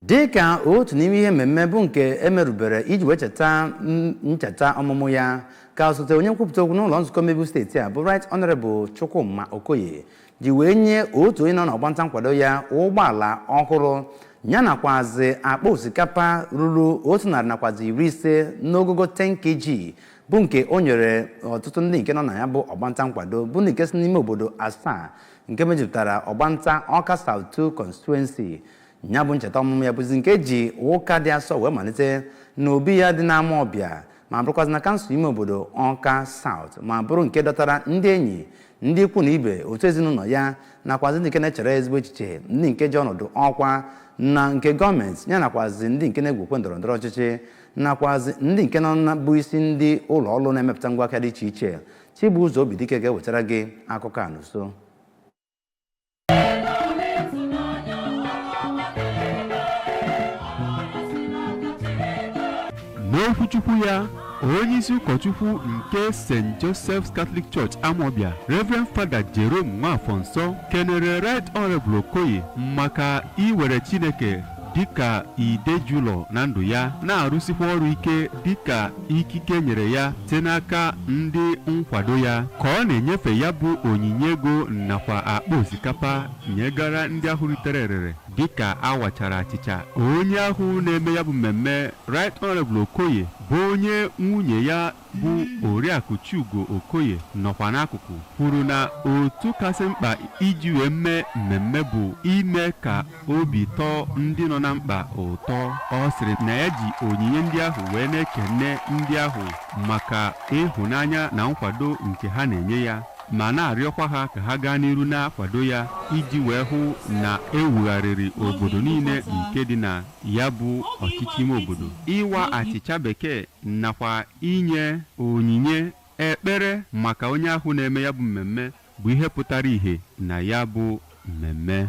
Dịka otu n'ime ihe mmemme bụ nke emerubere iji wee cheta ncheta ọmụmụ ya, ka osote onye nkwupụta okwu n'ụlọ nzukọ omeiwu steeti a bụ Right Honorable Chukwuma Okoye ji wee nye otu onye nọ n'ọgbanta nkwado ya ụgbọala ọhụrụ ya nakwazi akpa osikapa ruru 150 n'ogogo 10 kg, bụ nke o nyere ọtụtụ ndị nke nọ na ya bụ ọgbanta nkwado, bụ ndị nke si n'ime obodo asaa nke mejupụtara ọgbanta Ọka South 2 constituency. Ya bụ ncheta ọmụmụ ya bụzi nke ji ụka dị asọ wee malite n'obi ya dị n'Amawbịa, ma bụrụkwazị na kansụl ime obodo Ọka South, ma bụrụ nke dọtara ndị enyi, ndị ikwu na ibe, otu ezinụlọ ya, nakwazi ndị nke na-echere ezigbo echiche, ndị nke ji ọnọdụ ọkwa na nke gọọmenti ya, nakwazi ndị nke na-egwukwe ndọrọ ndọrọ ọchịchị, nakwazi ndị nke nọ na bụ isi ndị ụlọ ọrụ na-emepụta ngwaahịa dị iche iche. Chibuzo Obidike ga-ewetara gị akụkọ a n'uso. N'okwuchukwu ya, onye isi ụkọchukwu nke St. Joseph's Catholic Church Amawbịa, Reverend Father Jerome Nwafonso, kenere Right Honorable Okoye maka iwere Chineke dịka idejulọ na ndụ ya, na-arụsikwa ọrụ ike dịka ikike nyere ya site n'aka ndị nkwado ya. Ka ọ na-enyefe ya bụ onyinye ego nakwa akpa osikapa nyegara ndị ahụ ritere erere dịka awachara achịcha, onye ahụ na-eme ya bụ mmemme, Right Honorable Okoye, bụ onye nwunye ya bụ Oriakụ Chugo Okoye nọkwa n'akụkụ, kwuru na otu kasị mkpa iji wee mee mmemme bụ ime ka obi tọọ ndị nọ na mkpa ụtọ. Ọ sịrị na ya ji onyinye ndị ahụ wee na-ekene ndị ahụ maka ịhụnanya na nkwado nke ha na-enye ya, ma na-arịọkwa ha ka ha gaa n'iru na-akwado ya iji wee hụ na ewugharịrị obodo niile nke dị na ya bụ ọchịchị ime obodo. Ịwa achịcha bekee nakwa inye onyinye ekpere maka onye ahụ na-eme ya bụ mmemme bụ ihe pụtara ìhè na ya bụ mmemme.